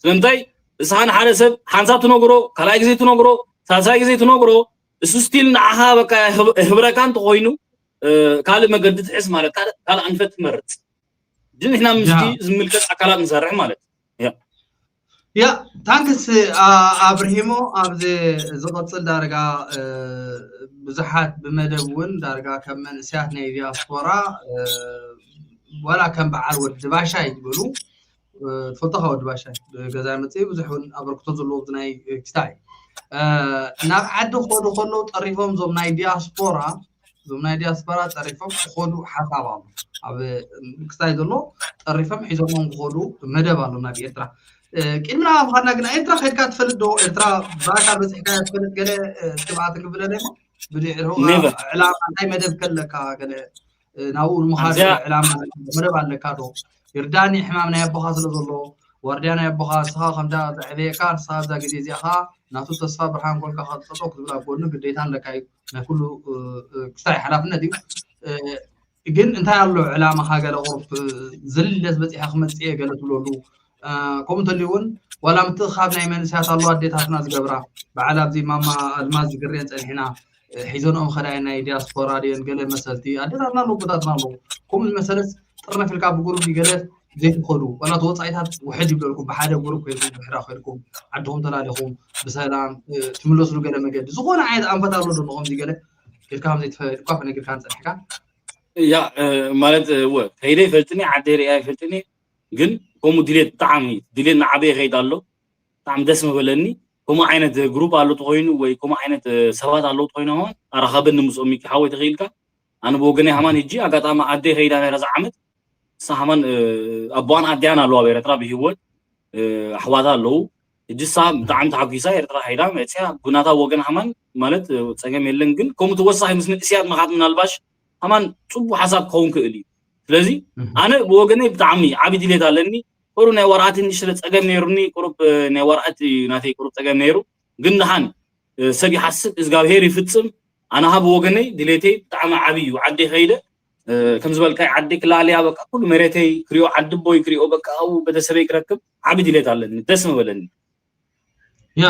ስለምንታይ እስኻ ንሓደ ሰብ ሓንሳብ ትነግሮ ካልኣይ ግዜ ትነግሮ ሳልሳይ ግዜ ትነግሮ እሱ ስቲል ንዓኻ በቃ ህብረካ እንተኮይኑ ካልእ መገዲ ትሕስ ማለት ካልእ ኣንፈት ትመርፅ ግን ንሕና ምስቲ ዝምልከት ኣካላት ንሰርሕ ማለት ያ ታንክስ ኣብርሂሞ ኣብዚ ዝቐፅል ዳርጋ ብዙሓት ብመደብ እውን ዳርጋ ከም መንእስያት ናይ ዲያስፖራ ዋላ ከም በዓል ወዲ ባሻይ ዝበሉ ትፈልጦ ካብ ወዲ ባሻይ ገዛ መፅኢ ብዙሕ እውን ኣበርክቶ ዘለዎ ናይ ክስታይ ናብ ዓዲ ክኸዱ ከለዉ ጠሪፎም እዞም ናይ ዲያስፖራ እዞም ናይ ዲያስፖራ ጠሪፎም ክኸዱ ሓሳብ ኣሎ ኣብ ክስታይ ዘሎ ጠሪፎም ሒዞሞም ክኸዱ መደብ ኣሎ ናብ ኤርትራ ቅድሚ ናብ ምኻድና ግን ኤርትራ ከድካ ትፈልጥ ዶ ኤርትራ ብኣካል በፅሕካ ትፈልጥ ገለ ትብኣት ክብለለ ብድሕሪኡ ዕላማ እንታይ መደብ ከለካ ገለ ናብኡ ንምኻድ ዕላማ መደብ ኣለካ ዶ ይርዳኒ ሕማም ናይ ኣቦኻ ስለ ዘሎ ዋርድያ ናይ ኣቦኻ ንስኻ ከምዛ ዘዕበየካ ንስኻ ኣብዛ ግዜ እዚኣ ኸዓ ናቱ ተስፋ ብርሃን ኮንካ ክትጸጦ ክትብል ኣብ ጎኑ ግዴታ ኣለካ እዩ ናይ ኩሉ ክስታይ ሓላፍነት እዩ ግን እንታይ ኣሎ ዕላማኻ ገለ ቁሩብ ዝልለት በፂሐ ክመፅእ እየ ገለ ትብለሉ ከምኡ እንተልዩ እውን ዋላ ምትእኻብ ናይ መንእሰያት ኣሎ ኣዴታትና ዝገብራ በዓል ኣብዚ ማማ ኣልማዝ ዝግርየን ፀኒሕና ሒዘንኦም ኸዳ ናይ ዲያስፖራ ድየን ገለ መሰልቲ ኣዴታትና ኣለዉ ኣቦታትና ኣለዉ ከምኡ ዝመሰለስ ጥርነፍ ኢልካ ብጉሩብ ገለ ዘይትኸዱ ዋላ እቲ ወፃኢታት ውሕድ ይብለልኩም ብሓደ ጉሩብ ኮይንኩም ብሕራ ኮይንኩም ዓድኹም ተላሊኹም ብሰላም ትምለስሉ ገለ መገዲ ዝኾነ ዓይነት ኣንፈት ኣሎ ዶ ከምዚ ገለ ኢልካ ከም ዘይትፈልጥ እኳ ክነግርካ ንፀኒሕካ ያ ማለት እወ ከይደ ይፈልጥኒ ዓደይ ርያ ይፈልጥኒ ግን ከምኡ ድሌት ብጣዕሚ ድሌት ንዓበየ ይኸይድ ኣሎ ብጣዕሚ ደስ ምበለኒ ከምኡ ዓይነት ግሩፕ ኣሎ ተኮይኑ ወይ ከምኡ ዓይነት ሰባት ኣለዉ ተኮይኑ ሆን ኣራኸበኒ ምስኦም ሚኪ ሓወይ ተኽኢልካ ኣነ ብወገነይ ሃማን ሕጂ ኣጋጣሚ ዓደይ ከይዳ ነይራ ዝዓመት ንሳ ሃማን ኣቦኣን ኣዲያን ኣለዋ ኣብ ኤረትራ ብሂወት ኣሕዋታ ኣለዉ ሕጂ ሳ ብጣዕሚ ተሓጒሳ ኤርትራ ከይዳ መፅያ ብናታ ወገን ሃማን ማለት ፀገም የለን ግን ከምኡ ተወሳኺ ምስ መንእስያት ምኻድ ምናልባሽ ሃማን ፅቡቅ ሓሳብ ክኸውን ክእል እዩ ስለዚ ኣነ ብወገነይ ብጣዕሚ ዓብዪ ድሌት ኣለኒ ቁሩብ ናይ ወረቐት ንእሽተይ ፀገም ነይሩኒ ቁሩብ ናይ ወረቐት እዩ ናተይ ቁሩብ ፀገም ነይሩ ግን ደሓን ሰብ ይሓስብ እግዚኣብሄር ይፍፅም ኣነ ሃ ብወገነይ ድሌተይ ብጣዕሚ ዓብዪ እዩ ዓደይ ከይደ ከም ዝበልካይ ዓደይ ክላለያ በቃ ኩሉ መሬተይ ክሪኦ ዓዲ ቦይ ክሪኦ በቃ ኣብኡ ቤተሰበይ ክረክብ ዓብዪ ድሌት ኣለኒ ደስ ምበለኒ ያ